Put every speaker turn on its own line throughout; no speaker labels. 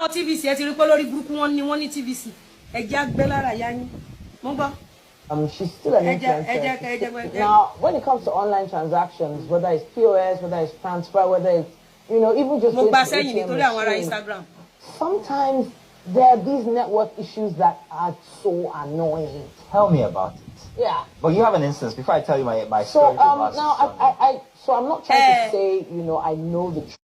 TVC, ẹ ti rí pé lórí burúkú wọn ni wọ́n ní TVC. Ẹ jẹ́ àgbẹ̀ lára ìyá yín. Mo ń gbọ́.
She's still an influencer. Now, when it comes to online transactions, whether it's POS, whether it's transfer, whether it's, even just
Mo
going
gba
to the
sẹ́yìn
ATM
nítorí àwọn ará
machine,
Instagram.
sometimes there are these network issues that are so annoying.
Tell me about it.
Yeah.
But you have an instance before I tell you my
So
story about
now I,
Sunday.
I so I'm not trying
Eh.
to say I know the truth,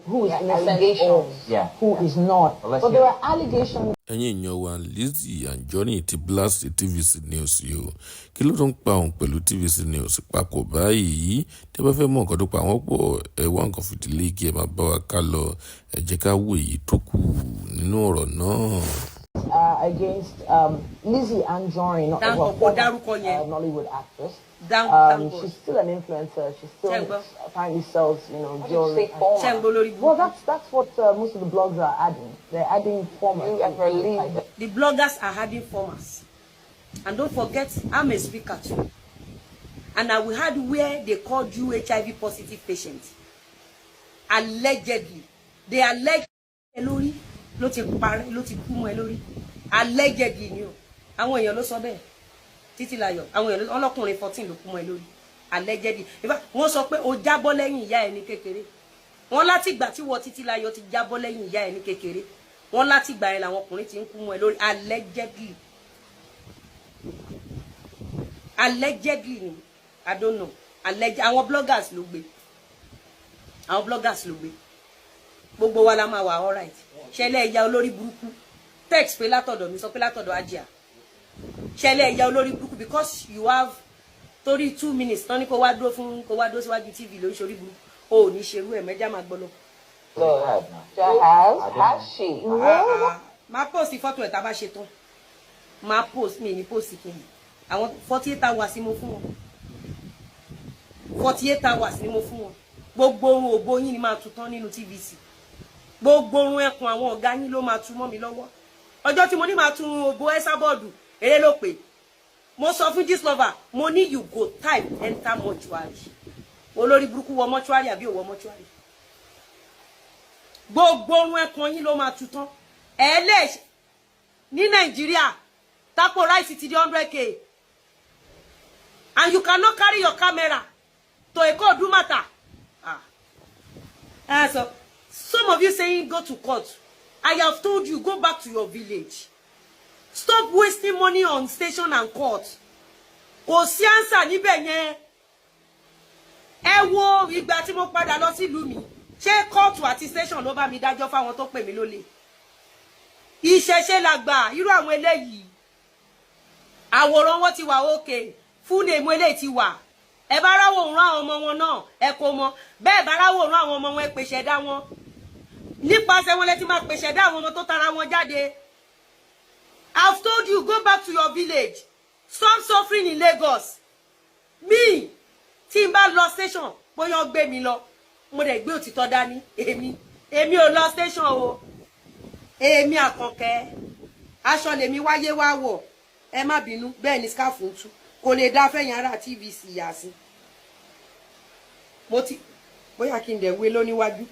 who is innocent or
Allegations.
Who is not.
Well, let's
But
hear
there
it.
are allegations
Ẹ̀yin èèyàn wa, Lizzy Anjorin ti blast TVC News yìí o. Kí ló tó ń pa òun pẹ̀lú TVC News papọ̀ báyìí? Tí ẹ bá fẹ́ mọ nǹkan tó pa wọ́n pọ̀, ẹ wá nǹkan fìdí lé kí ẹ máa bá wa ká lọ. Ẹ jẹ́ ká wo èyí tó kù nínú ọ̀rọ̀ náà.
Against Lizzy Anjorin, not
Thank
well,
God,
former,
dárúkọ yẹn.
Nollywood actress.
Thank God.
She's still an influencer. She still
Ṣé ń gbọ́?
Apparently sells,
How did you
jewelry.
say former?
Ṣé ń gbọ́ lórí burúkú?
Well, that's what most of the blogs are adding. They're adding former.
You
to
have
the
relieved
title.
The bloggers are adding formers. And don't forget, I'm a speaker too. And I will add where they called you HIV positive patient. Allegedly. They allege ẹ lórí ló ti parẹ́, ló ti kú mọ́ ẹ lórí. Allegedly ni o. Àwọn èèyàn ló sọ bẹ́ẹ̀. Títílayọ̀, àwọn èèyàn ọlọ́kùnrin 14 ló kú mọ́ ẹ lórí. Allegedly. In fact, wọ́n sọ pé o jábọ́ lẹ́yìn ìyá ẹ ní kékeré. Wọ́n láti ìgbà tí wọ́n Títílayọ̀ ti jábọ́ lẹ́yìn ìyá ẹ ní kékeré. Wọ́n láti ìgbà yẹn làwọn ọkùnrin ti ń kú mọ́ ẹ lórí. Allegedly. Allegedly ni, I don't know. Àwọn bloggers ló gbé, àwọn bloggers ló gbé. Gbogbo wa la máa wà alright. Ṣẹlẹ̀ ẹ̀yà olórí burúkú, text pé látọ̀dọ̀ mi, sọ pé látọ̀dọ̀ Ajia. Ṣẹlẹ̀ ẹ̀yà olórí burúkú, because you have torí 2 minutes tán ní kó wá dúró fún, kó wá dúró síwájú TV lórí ṣorí burúkú. O ò ní ṣerú ẹ̀ mẹ́jà, máa gbọ́ lọ.
Have now.
Has
I don't
has
know.
she?
Ah, ah. Máa post fọ́tò ẹ̀ tá a bá ṣe tán. Máa post mi ní post kí ni. Àwọn 48 hours ni mo fún wọn, 48 hours ni mo fún wọn. Gbogbo orun òbo yín ni máa tu tán nínú TVC. Gbogbo orun ẹkùn àwọn ọ̀gá yín ló máa tu mọ́ mi lọ́wọ́. Ọjọ́ tí mo ní máa tu òbo Esabod, eré ló pè. Mo sọ fún Gistlover, mo ní, "You go type enter mortuary." Olórí burúkú, wọ mortuary àbí òwò mortuary? Gbogbo orun ẹkùn yín ló máa tu tán. Ẹ lè ní Nàìjíríà tapo rice ti di 100K and you cannot carry your camera to Eko Odumata. Ah, ah, so some of you saying go to court. I have told you, go back to your village. Stop wasting money on station and court. Kò sí answer níbẹ̀ yẹn. Ẹ wo ìgbà tí mo padà lọ sílùú mi, ṣé kóòtù àti station ló bá mi dájọ́ fáwọn tó pè mí lólè? Ìṣẹ̀ṣe làgbà. Irú àwọn eléyìí, àwòrán wọn ti wà òkè fún èmú eléyìí ti wà. Ẹ bá ráwòrán àwọn ọmọ wọn náà, ẹ kò mọ bẹ́ẹ̀. Bá ráwòrán àwọn ọmọ wọn, ẹ pèsè dá wọn. Nípasẹ̀ wọn lẹ ti máa pèsè dá àwọn ọmọ tó tara wọn jáde. I've told you, go back to your village. Stop suffering in Lagos. Me, tí n bá lọ station, bóyá ó gbé mi lọ, mo dẹ̀ gbé òtítọ́ dání. Èmi ò lọ station o. Èmi Àkànkẹ́, aṣọ lèmi wáyé wá wọ̀. Ẹ má bínú, bẹ́ẹ̀ ni scarf ń tú. Kò lè dá fẹ́yìn ará TVC yà sí. Mo ti bóyá kí n dẹ̀ wé lóníwájú.